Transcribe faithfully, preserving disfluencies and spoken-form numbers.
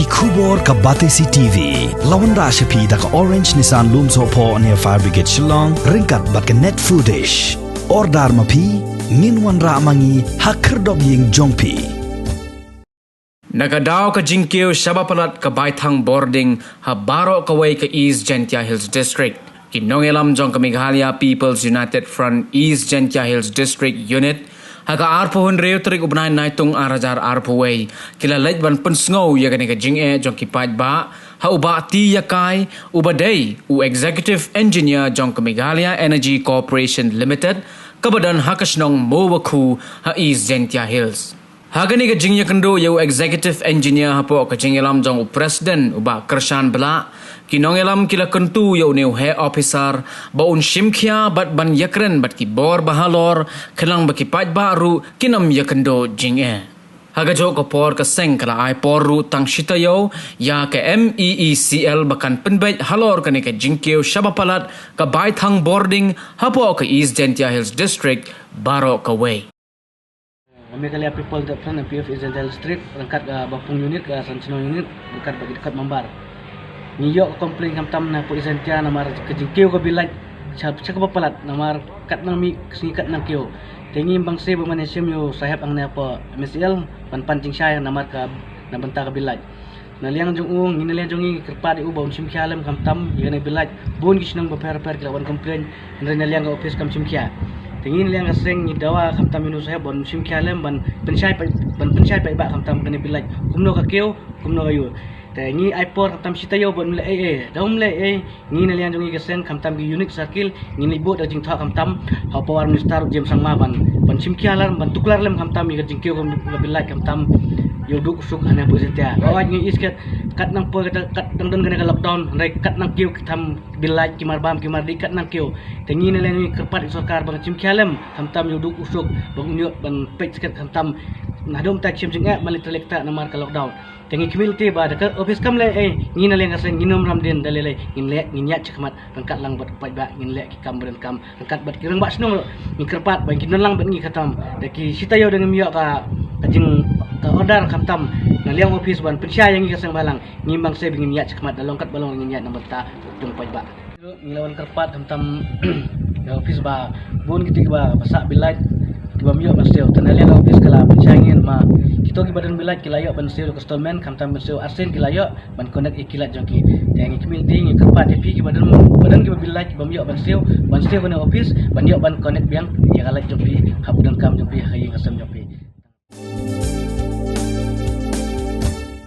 Khubor ka Batesi T V la wanrah sha phi da ka Orange Nissan Lumsohphoh near Fire Brigade Shillong ryngkat bad ka Net Foodish. Order ma phi, ngin wanrah ma ngi ha khyrdop ïing jong phi. Na ka daw ka jingkiew shaba palat ka baithang bording ha baroh kawei ka East Jaintia Hills District, ki nongïalam jong ka Meghalaya People's United Front East Jaintia Hills District Unit ha ka arphew hynriew tarik u bnai Naitung ar hajar arphew wei ki la leit ban pynsngew ïa kane ka jingeh jong ki paidbah ha u Bah T. Ïakai, uba dei u Executive Engineer jong ka Meghalaya Energy Corporation Limited, kaba don ha ka shnong Mowakhu ha East Jaintia Hills. Ha kane ka jingïakynduh ïa u Executive Engineer hapoh ka jingïalam jong u President u Bah Kyrshan Blah, ki nongïalam ki la kyntu ïa une u Heh Officer ba un shimkhia bad ban ïakren bad ki bor ba halor, khnang ba ki paidbah ruh kin ym ïakynduh jingeh. Ha kajuh ka por ka seng ka la ai por ruh tang shi taïew ïa ka M E E C L ba kan pynbeit halor kane ka jingkiew shaba palat ka baithang bording hapoh ka East Jaintia Hills District baroh kawei. Meghalaya People Development Front, M P F, East Jaintia Hills District ryngkat ka Bapung Unit, ka San Shnong Unit ryngkat bad ki dkhot member. Ngi ïoh ka complain khamtam na pdeng East Jaintia namar ka jingkiew ka Bill Light sha, sha kaba palat namar katba nang mih ka sngi katba nang kiew. Te ngi ym bang seh ba mane shim ïa u saheb hangne hapoh M E E C L ban pan jingshai namar ka, na bynta ka Bill Light. Na liang jong u, ngi na liang jong ngi ngi kyrpad ïa u ba un shimkhia lem khamtam ïa kane ka Bill Light. Bun ki shnong bapher bapher ki la wan complain, hynrei na liang ka office kam shimkhia. Te ngi na liang ka seng ngi dawa khamtam ïa une u saheb ba un shimkhia lem ban pynshai paid, ban pynshai paidbah khamtam kane ka Bill Light, kumno ka kiew, kumno ka ïoh. Te ngi ai por khamtam shi taïew ba un leh ei ei, da um leh ei. Ngi na liang jong ngi ka seng khamtam ki unit circle ngin leit bud da ka jingthoh khamtam ha u Power Minister James Sangma ban, ban shimkhia lem, ban tuklar lem khamtam ïa ka jingkiew ka Bill Light khamtam ïa u duk u suk hangne hapoh East Jaintia. Hooid, ngi ïohi shisha katba nang poi, katba, katba dang don kane ka lockdown, hynrei katba nang kiew khamtam Bill Light, ki marbam ki mardih katba nang kiew. Te ngi na liang ngi kyrpad ïa u sorkar ban shimkhia lem khamtam ïa u duk u suk, ban ïoh ban peit shisha khamtam naduh mynta ki shem jingeh ban leit trei leit ktah namar ka lockdown. Te ngi khmih lynti ba da ka office kam leh ei, ngi na liang ka seng ngin ym ram dien, da lei lei ngin leh, ngin ïaid shakhmat ryngkat lang bad u paidbah, ngin leh ki kam ba donkam ryngkat bad ki rangbah shnong ruh. Ngi kyrpad ba kin don lang bad ngi khamtam. Da ki shi taïew da ngim ïoh ka, ka jing, ka order khamtam na liang office ban pynshai ïa ngi ka seng bhalang, ngim bang seh ba ngin ïaid shakhmat, da long katba long ngin ïaid na bynta u paidbah. Ngi la wan kyrpad khamtam ïa office ba bun kito kiba, ba sah Bill Light kiba ym ïoh ban siew. Te na liang office ka la pynshai ïa ngi ma kito kiba don Bill Light ki la ïoh ban siew da ka installment, khamtam ban siew arsien ki la ïoh ban connect ïa ki light jong ki. Te ngi khmih lynti, ngi kyrpad ïa phi kiba don, ba don kiba Bill Light kiba ym ïoh ban siew, ban siew kane ka office ban ïoh ban connect biang ïa ka light jong phi haba donkam jong phi ha ka ïing ka sem jong phi.